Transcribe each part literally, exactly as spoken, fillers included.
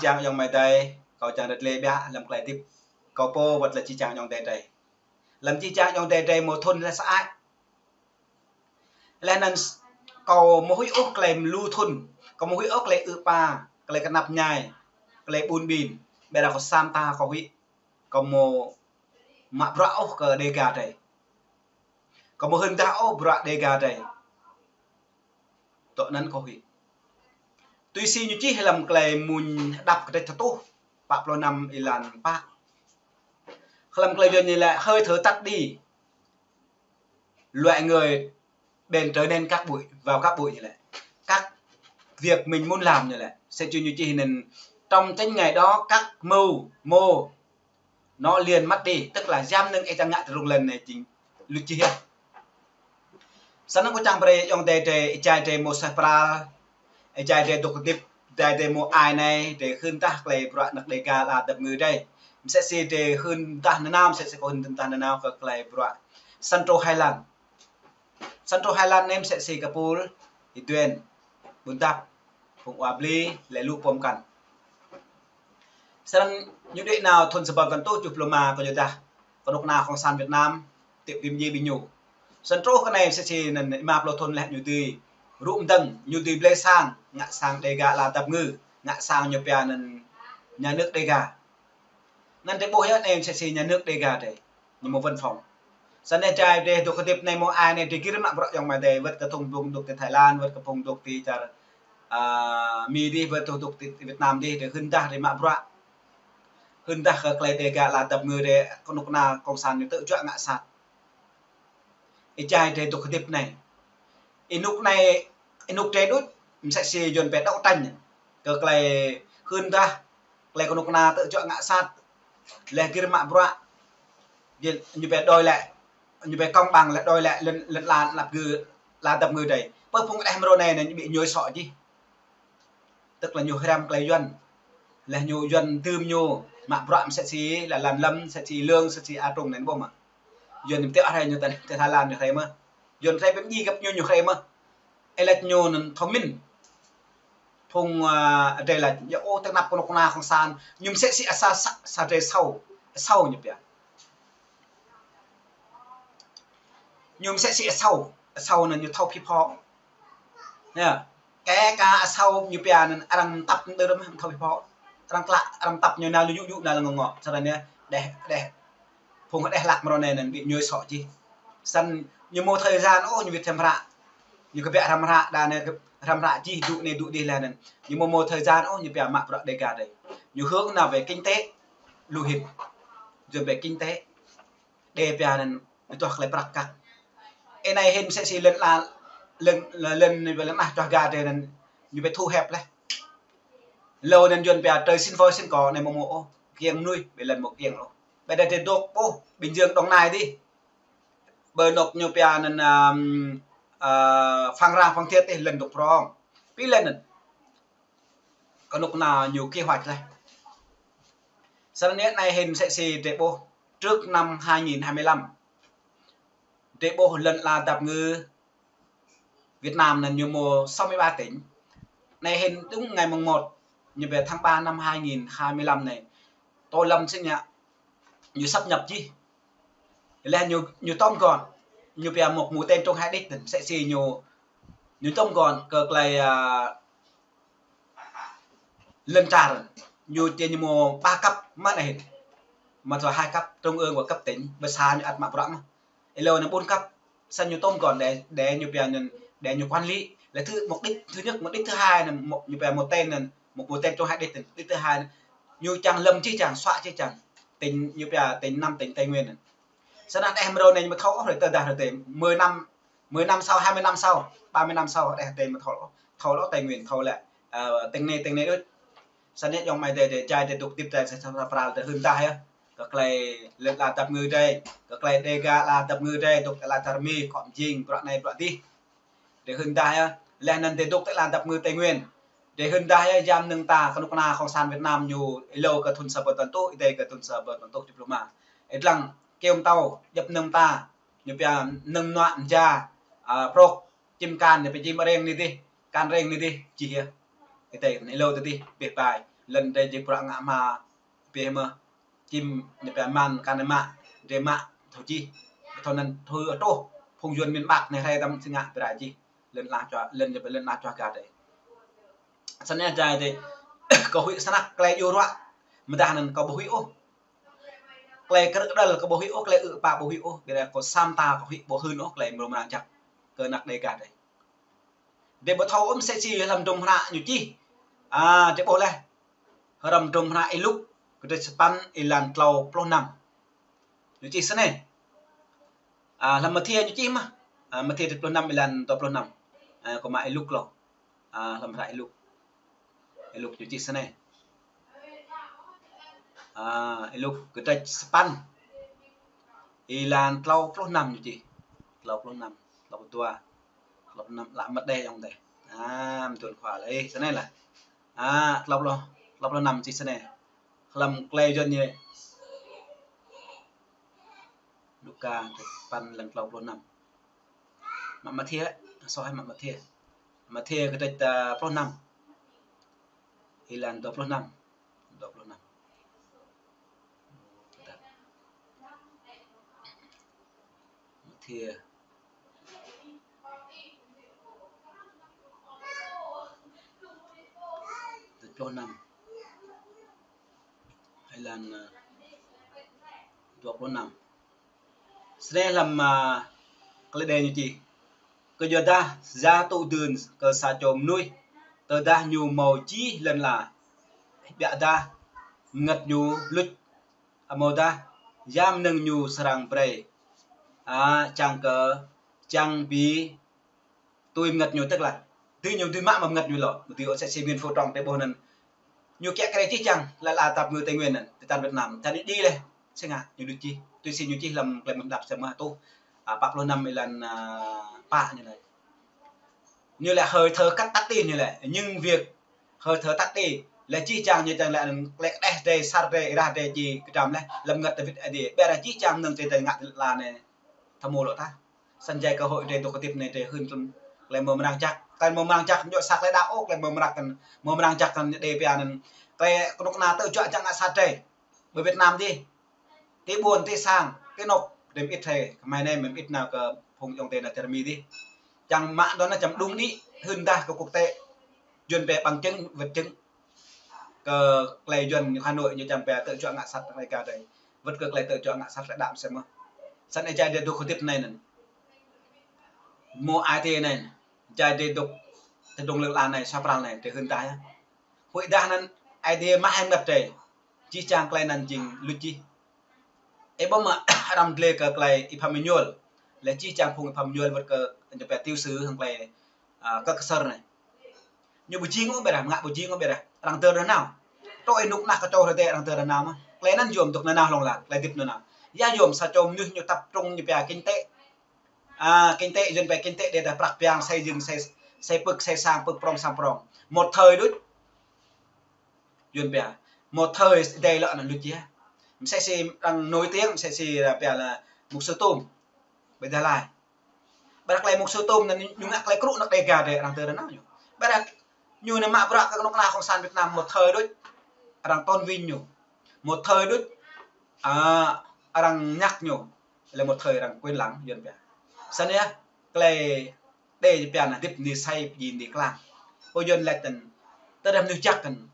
čang ayŏng amai adơi, kâo čang rơ̆t lĕ biă lăm tơlơi hơdip kâo pô wơ̆t lĕ či čang ayŏng adơi drơi. Lăm či čang ayŏng adơi drơi mơ̆ thŭn lĕ sơăi. Laih anŭn kâo mơ̆ huĭ ôh tơlơi mơlu thŭn, kâo mơ̆ huĭ ôh tơlơi ư̆ pă, tơlơi kơnăp ñai, tơlơi ƀun ƀin, ƀiă dah kâo sa mơta kâo huĭ, kâo mơ̆ mă bruă ôh kơ Dega drơi. Kâo mơ̆ hưn dah ôh bruă Dega drơi. Tŏ anŭn kâo huĭ. Tui si ñu čih lăm tơlơi mơ̆ng Hơđăp kơdrêč tơtuh, pă pluh năm êlan pă. Lăm tơlơi Yuan ñu laĭ hơi thở tắt đi, loại người bèn trở nên cát bụi, vào cát bụi ñu laĭ. Các việc mình muốn làm ñu laĭ. Sẽ chưa ñu čih anŭn trong chính ngày đó các mưu mô nó liền mất đi, tức là jam nưng ih čang ngă tơdrong lŏn anai jing lu čih yơh. Săn năn kâo čang brơi ayŏng adơi drơi, ih jai drơi mơ̆ sah pral, ih jai drơi dŏ hơdip, ih jai drơi mơ̆ ai anai, drơi hưn dah tơlơi bruă anăk Dega la dap ngư drơi. Msĕ si drơi hưn dah nanao, msĕ si kâo hưn dah nanao kơ tơlơi bruă Central Highland. Central Highland anai msĕ si kơ pul Ih Duen, Ƀuôn Dap, phung Wa Bli, lĕ lu pô mơkăn. Săn năn ñu đĭ nao thŭn sa rơbâo tơtuh tơjuh pluh rơma kơ ñu dah kơnuk kơna Cộng sản Việt Nam, tip bim ji ƀing ñu. Săn truh kơ anai msĕ si anŭn rơma pluh thŭn lĕ ñu dưi rŭ mơdơ̆ng, ñu dưi blơi sang, ngă sang Dega la dap ngư, ngă sang ñu pia anŭn nhà nước Dega. Anŭn drơi ƀuh yơh anai msĕ si nhà nước Dega drơi, ñu mơ̆ văn phòng. Săn anai jai drơi dŏ hơdip anai mơ̆ ai anai drơi gir mă bruă ayŏng amai adơi, wơ̆t kơ phung dŏ ti Thái Lan, wơ̆t kơ phung dŏ ti čar, a, Mi dih, wơ̆t dŏ ti Việt Nam dih, drơi hưn dah drơi mă bruă. Hưn dah kơ tơlơi Dega la dap ngư drơi kơnuk kơna Cộng sản ñu tơjuă ngă sat. Ih jai drơi dŏ hơdip anai. Ih nŭk anai, ih nŭk drơi đôč, msĕ si Yuan pia đấu tranh kơ tơlơi hưn dah, tơlơi kơnuk kơna tơjuă ngă sat. Lĕ gir mă bruă. Ñu pia đòi lại, ñu pia công bằng lĕ đòi lại lŏn, lŏn la, la dap ngư, la dap ngư drơi. Pơ phung đeh mrô anai anŭn ñu ƀu ñuê sŏ jih. Tức là ñu hrăm tơlơi Yuan. Lĕ ñu Yuan dưm ñu mă bruă msĕ si, lĕ lăn lăm, msĕ si lương, msĕ si a trung anŭn ƀu mă. Yuan ñu tĕ hrơi ñu tơl, tơl Thái Lan ñu hrơi mơ̆. Yuan hrơi bim ji găp ñu ñu hrơi mơ̆. Ê lač ñu anŭn thông minh. Phung, a, drơi lač, yua ôh tơnap kơnuk kơna Cộng sản, ñu msĕ si asar sa, sa drơi asâo, asâo ñu pia. Ñu msĕ si asâo, asâo anŭn ñu thâo phi pho. Yơh. Kơ ka asâo ñu pia anŭn arăng tăp mơ̆ đơ rơmah thâo phi pho. Arăng klă, arăng tăp ñu nao lu ñu ñu nao lu ngŏ ngŏ. Săn anai đeh, đeh. Phung đeh lăk mrô anai anŭn ƀu ñuê sŏ jih. Săn ñu mơ̆ thời gian ôh ñu wĭt hrăm hră. Ñu kơ biă hrăm hră, đa anai hrăm hră jih dŏ anai dŏ dih laih anŭn. Ñu mơ̆ mơ̆ thời gian ôh ñu pia mă bruă Dega drơi. Ñu hướng nao về kinh tế, lu hĭn. Dŏ về kinh tế. Đe pia anŭn, ñu tuah tơlơi prăk kăk. Ê anai hĭn msĕ si lŏn la, lŏn, lŏn, lŏn, lŏn ah čuah ga drơi anŭn, ñu ƀu thu hep laih. Lu anŭn Yuan pia trời sinh voi sinh cỏ anai mơ̆ mơ̆ ôh, kiăng mơnuih, ƀu lŏn mơ̆ kiăng ôh. Ƀu đa drơi dŏ ôh, Bình Dương Đồng Nai dih. Ƀơi anŏ ñu pia anŭn, ưm, ơ, Phan Rang Phan Thiết dih lŏn dŏ prong. Pi lŏn anŭn. Kơnuk kơna ñu kế hoạch laih. Săn anai anai hĭn msĕ si drơi ƀuh trước năm hai nghìn hai mươi lăm. Drơi ƀuh lŏn la dap ngư Việt Nam anŭn ñu mơ̆ sáu mươi ba tỉnh. Anai hĭn đúng ngày mùng một, ñu pia tháng ba năm hai nghìn hai mươi lăm anai. Tô Lâm sĭt ñu, ñu sáp nhập jih. Lĕ ñu, ñu tóm gọn, ñu pia một mũi tên trúng hai đích, msĕ si ñu, ñu tóm gọn kơ tơlơi, a, lŏn čar, ñu či ñu mơ̆ ba cấp mơ̆n anai hĭn. Mă tơlơi hai cấp, trung ương và cấp tỉnh, ƀơi sa ñu ăt mă bruă mơ̆n. Ê lu anai bốn cấp, săn ñu tóm gọn đe, đe ñu pia anŭn, đe ñu quản lý. Lĕ thứ, mục đích thứ nhất, mục đích thứ hai anŭn, một, ñu pia một tên anŭn, một mũi tên trúng hai đích anŭn. Đích thứ hai anŭn, ñu čang lăm jih čang, xóa jih čang. Tỉnh, ñu pia tỉnh, năm tỉnh Tây Nguyên anŭn. Săn anai đeh mrô anai ñu mơ̆ thâo ôh, hrơi tơdah hrơi tơdơi. Mười năm, mười năm sau, hai mươi năm sau, ba mươi năm sau, đeh tơdơi mơ̆ thâo ôh. Thâo lŏ Tây Nguyên, thâo lĕ, ơ, tỉnh anai, tỉnh anai đôč. Săn anai ayŏng amai adơi, drơi jai drơi dŏ hơdip drơi sa, sa, sa pral drơi hưn dah yơh. Kơ tơlơi lŏn la dap ngư drơi, kơ tơlơi Dega la dap ngư drơi, dŏ tơlơi čar Mi, kŏ mjing, bruă anai, bruă dih. Drơi hưn dah yơh, laih anŭn drơi dŏ tơlơi la dap ngư Tây Nguyên. Drơi hưn dah yơh, jam nưng ta, kơnuk kơna Cộng sản Việt Nam ñu, ê lu kơ thŭn sa rơbâo tơtuh, ih dơi kơ thŭn sa rơbâo tơtuh tơjuh pluh rơma. Ih lăng, kơyâo mơtâo, djŏp nưng ta, ñu pia nưng mơnuă mơja, a, prŏk, čim kan, ñu pia čim reng anai dih, kan reng anai dih, jih yơh. Ih dơi, ê lu tơ dih, bĕ bai. Lŏn drơi jing bruă ngă hma, pĕ mơ̆, čim ñu pĕ mơ̆n kăn mă, drơi mă, thâo čih, thâo anŭn thâo truh, phung Yuan miền Bắc anai hrơi tăm si ngă pĕ rai čih, lŏn ala čuah, lŏn ñu pĕ lŏn ala čuah gah drơi. Snăn jai drơi, kâo huĭ snăk tơlơi djru ruă, mơdah anŭn kâo ƀu huĭ ôh. Tơlơi kơdrăl kâo ƀu huĭ ôh, tơlơi ư̆ pă ƀu huĭ ôh, ƀiădah kâo sa mta kâo huĭ ƀu hưn ôh, tơlơi mrâo mrang jăk kơ anăk Dêga drơi. Drơi ƀu thâo ôh mơsĕ si hlăm hdruôm hră ñu čih. A, drơi ƀuh leh. Hrŏm hdruôm hră Y-Luk, kơdrêč sapăn, êlan klâo pluh năm. Ñu čih snei. A, hlăm Mathiơ ñu čih mơh. A, Mathiơ kơdrêč pluh năm, êlan dua pluh năm. A, kâo mă Y-Luk klâo. A, hlăm hră Y-Luk. Y-Luk ñu čih snei. A, Y-Luk kơdrêč sapăn. Êlan klâo pluh năm ñu čih. Klâo pluh năm, klâo pluh dua, klâo pluh năm, lă mơ̆t đeh ayŏng adơi. A, mơ̆ tuan khua lĕ, ê, snei lah. A, klâo pluh, klâo pluh năm čih snei. Hlăm tơlơi Yuan ñu. Luka, sapăn êlan klâo pluh năm. Mă Mathiơ, soh mă Mathiơ. Mathiơ kơdrêč, a, pluh năm. Êlan dua pluh năm. Dua pluh năm. Mathiơ. Dua pluh năm. Êlan, a, dua pluh năm. Snei hlăm, a, tơlơi Êđê ñu čih. Kơyuadah ya tŭ dưn kơ sa čô mơnuih, tơdah ñu hmâo jih lŏn ala, ƀiădah mơngăt ñu luč, amâodah ya mơnơ̆ng ñu srăng brơi, a, čang kơ, čang bi tui mơngăt ñu, tức là dưi ñu dưi mă mơngăt ñu lŏ, dưi ôh mơsĕ si Nguyễn Phú Trọng drơi ƀuh anŭn. Ñu kiă kriê jih jang lŏn ala tap ngư Tây Nguyên anŭn, ti čar Việt Nam, čar ñu djai leh, si ngă, ñu đuč čih, tui si ñu čih hlăm tơlơi mơ̆ng đăp sa mơ̆ tuh, a, pă pluh năm êlan, a, pă ñu anai. Ñu lĕ hơi thở cắt tắt đi ñu lĕ, những việc hơi thở tắt đi, lĕ jih jang ñu čang lĕ anŭn tơlơi kơđeh drơi, sar drơi, êrah drơi či kơdrăm leh, hlăm mơngăt Dawid Aê Diê, ƀiădah jih jang mơnơ̆ng drơi tơl ngă ti lŏn ala anai, thâo hmâo lŏ tah. Snăn jai kơ hơi drơi dôk hơdip anai drơi hưn tơlơi mrâo mrang jăk. Tơlơi mrâo mrang jăk ñu sa tơlơi đaŏ ôh, tơlơi mrâo mrang jăk kăn, mrâo mrang jăk kăn ñu đe pia anŭn. Tơlơi kơnuk kơna tơl čuă čang ngă sat drơi. Ƀơi Việt Nam dih. Ti ƀuôn, ti sang, ti anôk, drơi mơit hơi, kơmơi anai mơit nao kơ phung ayŏng adơi nao čar Mi dih. Čang mă đon anai čang đŭng đĭ, hưn dah kơ quốc tế. Yuan pĕ bằng chứng, vật chứng. Kơ tơlơi Yuan ñu Hà Nội ñu čang pĕ tơl čuă ngă sat tơlơi Dêga drơi. Wơ̆t kơ tơlơi tơl čuă ngă sat tơlơi đăp mơsĕ mơ̆. Snăn jai drơi dôk hơdip anai anŭn. Hmâo ai tiê anai. Jai drơi dôk tơdrŏng lŏn ala anai, sa pral anai, drơi hưn dah yơh. Huĭ dah anŭn Aê Diê mă hăng mơngăt drơi. Jih jang tơlơi anŭn jing luč jih. Ơ ƀuh mơ̆ arăng dlê kơ tơlơi Y Pham Êñuôl. Lĕ jih jang phung Y Pham Êñuôl wơ̆t kơ ñu pĕ tiểu sử hăng tơlơi, a, kơ Ksơr anai. Ñu ƀu jing ôh ƀiădah, ngă ƀu jing ôh ƀiădah. Arăng dơr nanao. Trôi nuk nak kơ trôi rơdê arăng dơr nanao mơ̆. Tơlơi anŭn yôm dôk nanao hlŏng lar, tơlơi hơdip nanao. Ya yôm sa čô mơnuih ñu tập trung ñu pia kinh tế. A, kinh tế, Yuan pĕ kinh tế đe dah prăk piang, xây dựng, xây, xây pưk, xây sang, pưk prŏng, sang prŏng. Một thời đôč. Yuan pĕ. Một thời đe lŏ anŭn luč jih. Mơsĕ si arăng nổi tiếng, mơsĕ si, a, pia lĕ mục sư Tôm. Ƀơi Gia Lai. Ƀiădah tơlơi mục sư Tôm anŭn ñu ngă tơlơi krŭ anăk Dêga drơi arăng dơr nanao ñu. Ƀiădah ñu anai mă bruă kơ kơnuk kơna cộng sản Việt Nam một thời đôč. Arăng tôn vinh ñu. Một thời đôč. A, arăng nhắc ñu. Lĕ một thời arăng quên lãng Yuan pĕ. Snăn yơh, tơlơi đe pia anai hơdip ni sai ji ni klang. Pô Yuan laĭ tơl, tơdah mơnuih jăk kăn.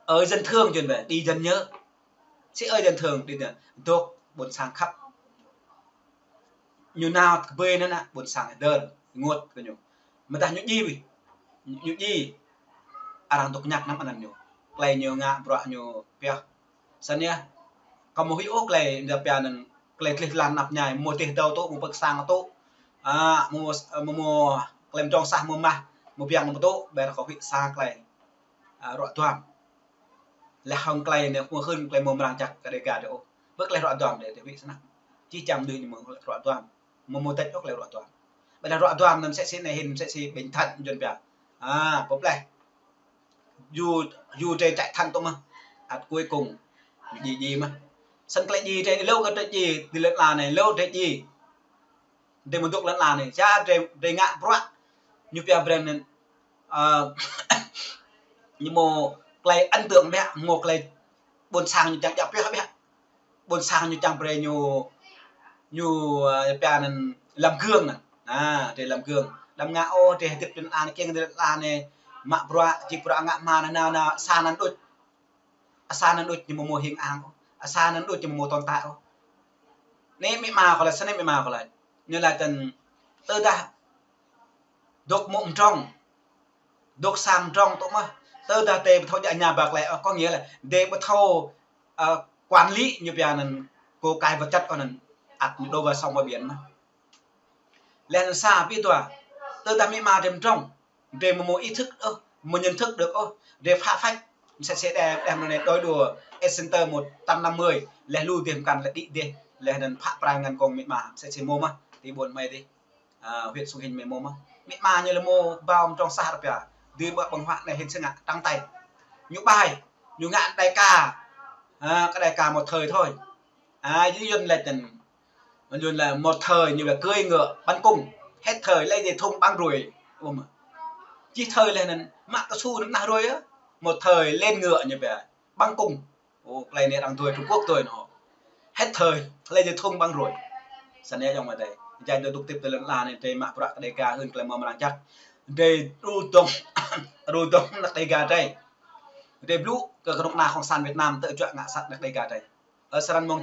Ở dân thường Yuan pĕ, đi dân nhớ. Si ở dân thường đi dân, dôk ƀôn sang khăp. Ñu nao kơ ƀơi anŭn anai, ƀôn sang dơr, rơngot kơ ñu. Mơdah ñu djai ƀĭ. Ñu djai. Arăng dôk ñăk năm anăn ñu. Tơlơi ñu ngă bruă ñu pioh. Snăn yơh. Kâo ƀu huĭ ôh tơlơi ñu pia anŭn tơlơi tlih lan năp ñai, mơ̆ dêh dâo tŭ, mơ̆ pơ̆k sang tŭ. A, mơ̆, mơ̆, mơ̆ tơlơi mdrŏng sah mơ̆ mah, mơ̆ biang mơ̆ tŭ, ƀiădah kâo huĭ sa tơlơi. A, ruă duam. Lĕ hŏng tơlơi anai mơ̆ hưn tơlơi mrâo mrang jăk kơ Dêga drơi ôh. Ƀơi tơlơi ruă duam drơi, drơi huĭ snăk. Jih jang mơnuih ñu mơ̆ng ruă duam. Mơ̆ mơ̆ tĕč ôh tơlơi ruă duam. Ƀiădah ruă duam anŭn mơsĕ si anai hĭn mơsĕ si bệnh thận Yuan pia. A, pô pleh. Yua, yua drơi chạy thận tŭ mơ̆. Ăt cuối cùng. Djai djai mơ̆. Snăn tơlơi djai drơi êlâo kơ drơi djai, ti lŏn ala anai êlâo drơi djai. Drơi mơ̆ dôk lŏn ala anai. Ya drơi, drơi ngă bruă. Ñu pia brơi anŭn, a, ñu mơ̆ Tơlơi ấn tượng biă, mơ̆ng tơlơi ƀôn sang ñu čang djă̱ pioh biă. Ƀôn sang ñu čang brơi ñu, ñu, ơ, pia anŭn làm gương anŭn. A, drơi làm gương. Đăm ngă ôh, drơi hơdip tui anŭn kiăng drơi anŭn mă bruă, či bruă ngă mă anŭn, anŭn, anŭn, sa anŭn đôč. Sa anŭn đôč ñu mơ̆ mơ̆ hing ang ôh. Sa anŭn đôč ñu mơ̆ mơ̆ tơ̆ng tai ôh. Anai mĭ ma kâo laĭ, sa anai mĭ ma kâo laĭ. Ñu laĭ tơ̆n tơdah dŏ mơ̆ mdrŏng, dŏ sang mdrŏng tŏ mơ̆, tơdah drơi ƀu thâo djă ña ba klĕ ôh, có nghĩa là drơi ƀu thâo, ơ, quản lý ñu pia anŭn, của cải vật chất ôh anŭn, ăt ñu đổ vào sông vào biển mơ̆n. Laih anŭn sa pi dua, tơdah mĭ ma drơi mdrŏng, drơi mơ̆ mơ̆ ý thức ôh, mơ̆ nhận thức được ôh, drơi phá phách, msĕ si đe, đe mơ̆ anai đuaĭ đua, S Center một trăm năm mươi, laih lu dêh mơkăn laih đĭ dêh, laih anŭn phă prai ngăn kông mĭ ma, msĕ si mơ̆ mơ̆, ti ƀôn mơi ti, ơ, huyện Sông Hinh mơi mơ̆ mơ̆. Mĭ ma ñu laĭ mơ̆ ƀâo mdrŏng sa hrơi pia, drơi ƀu ƀơ̆ng huă anai hĭn sơngă trắng tay. Ñu ƀai, ñu ngă đài ca, ơ, cái đài ca một thời thôi. A, Yuăn laĭ tơ̆n, Yuăn laĭ một thời ñu laĭ cưỡi ngựa bắn cung, hết thời lấy dây thun bắn ruồi. Ôm. Či thời laih anŭn, mă kơsu anŭn nao ruồi ôh. Một thời lên ngựa ñu pia, bắn cung. Ô, tơlơi anai arăng tui Trung Quốc tui anŭn. Hết thời, lấy dây thun bắn ruồi. Sa anai yŏng mơ̆ drơi. Jai drơi dŏ hơdip tui lŏn ala anai, drơi mă bruă kơ Dega hưn tơlơi mơ̆ mơrang jăk. Drơi đu dŏng, đu dŏng anăk Dega drơi. Drơi blŭ kơ kơnuk kơna Cộng sản Việt Nam tơl juă ngă sat anăk Dega drơi. Ơ, srăng mơ̆ng